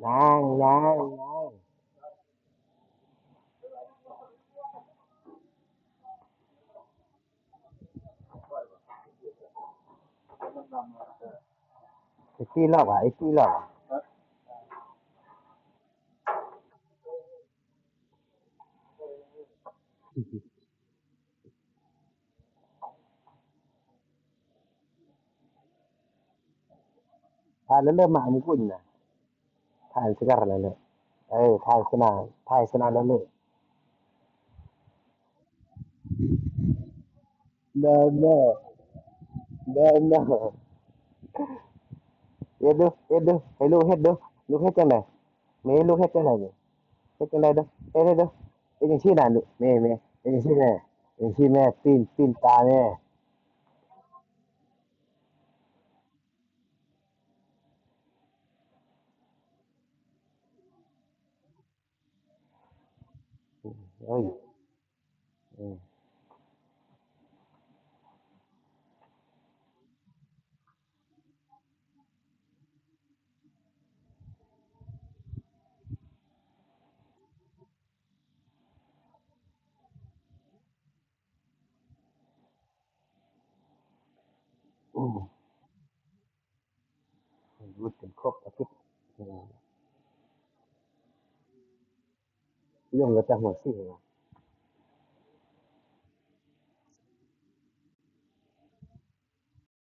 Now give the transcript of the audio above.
ນາງ ນາງ ນາງ ໄອ້ຕີຫຼອກຫວາ ໄອ້ຕີຫຼອກຫວາ. ຖ່າຍເລີຍໆ ມາອັນນີ້ກູນນະ ຖ່າຍສະກັດເລີຍໆ ເອີ ຖ່າຍສະໜາ ຖ່າຍສະໜາເລີຍໆ. No no no no ເຮັດດູ ເຮັດດູ ໃຫ້ລູກເຮັດດູ ລູກເຮັດຈັ່ງໃດ? ແມ່ ລູກເຮັດຈັ່ງໃດນີ້? ເຮັດຈັ່ງໃດເດີ? ເຮັດ ເຮັດເດີ ເຮັດຈັ່ງຊີ້ນະລູກ ແມ່ ແມ່ ເຮັດຈັ່ງຊີ້ແມ່ ເຮັດຈັ່ງຊີ້ແມ່ ປີ້ນ ປີ້ນຕາແມ່. ໂອ້ຍ ເອີ. ອືມ ຢຸດຈົນຄົບອາທິດ ເອີ ລວມແລ້ວຈັກຫົວຊິວ່າ